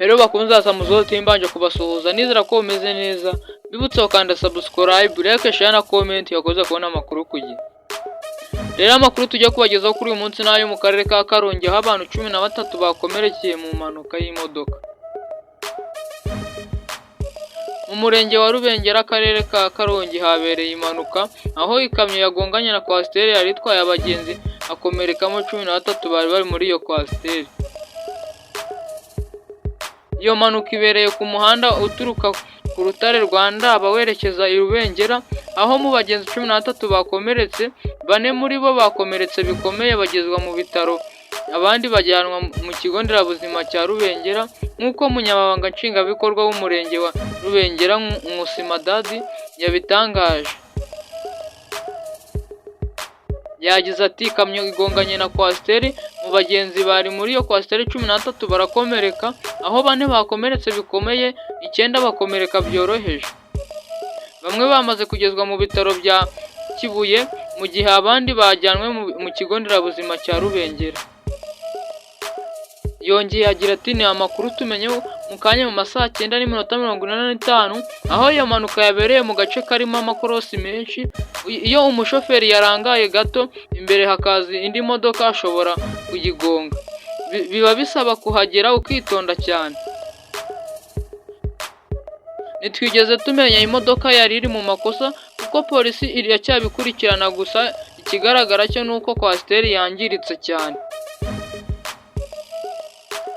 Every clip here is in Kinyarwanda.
Rero bakunze Samuzo mbanje kubasuhuza, nizera ko umeze neza. Bibutse gukanda subscribe, like, share na comment yakoze kubona amakuru ku gihe. Rero amakuru tujya kubagezaho kuri uyu munsi n'ayo mu karere ka Karongi, aho abantu 13 bakomerekeye mu mpanuka y'imodoka. Mu murenge wa Rubengera, akarere ka Karongi, habereye impanuka aho ikamyo yagonganye na coaster yari itwaye abagenzi, hakomerekamo 13 bari bari muri iyo coaster. Iyo mpanuka ibereye ku muhanda uturuka ku rutare rwa Ndaba werekeza i Rubengera, aho mu bagenzi 13 bakomeretse, bane muri bo bakomeretse bikomeye bagezwa mu bitaro, abandi bajyanwa mu kigo nderabuzima cya Rubengera, nk'uko Umunyamabanga Nshingwabikorwa w'Umurenge wa Rubengera, Nkusi Madadi, yabitangaje. Yagize ati: "Ikamyo igonganye na coaster, mu bagenzi bari muri iyo coaster 13 barakomereka, aho bane bakomeretse bikomeye, icyenda bakomereka byoroheje. Bamwe bamaze kugezwa mu bitaro bya Kibuye, mu gihe abandi bajyanwe mu kigo nderabuzima cya Rubengera." Yongeye agira ati: "Ni amakuru tumenye mu kanya mu ma saa 9:45, aho iyo mpanuka yabereye mu gace karimo amakorosi menshi. Iyo umushoferi yarangaye gato imbere hakaza indi modoka ashobora kuyigonga. Biba bisaba kuhagera ukitonda cyane. Ntitwigeze tumenya imodoka yari iri mu makosa kuko polisi iracyabikurikirana, gusa ikigaragara cyo ni uko coaster yangiritse cyane."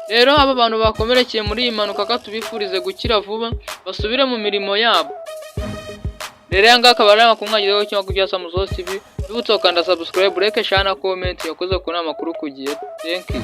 Rero aba bantu bakomerekeye muri iyi mpanuka, ka tubifurize gukira vuba basubire mu mirimo yabo. Rero aya ngaya akaba ari amakuru mwagezeho cyangwa kuri Samuzo TV. Bibutse gukanda subscribe, like, share na comment yakoze kubona amakuru ku gihe. Thank you.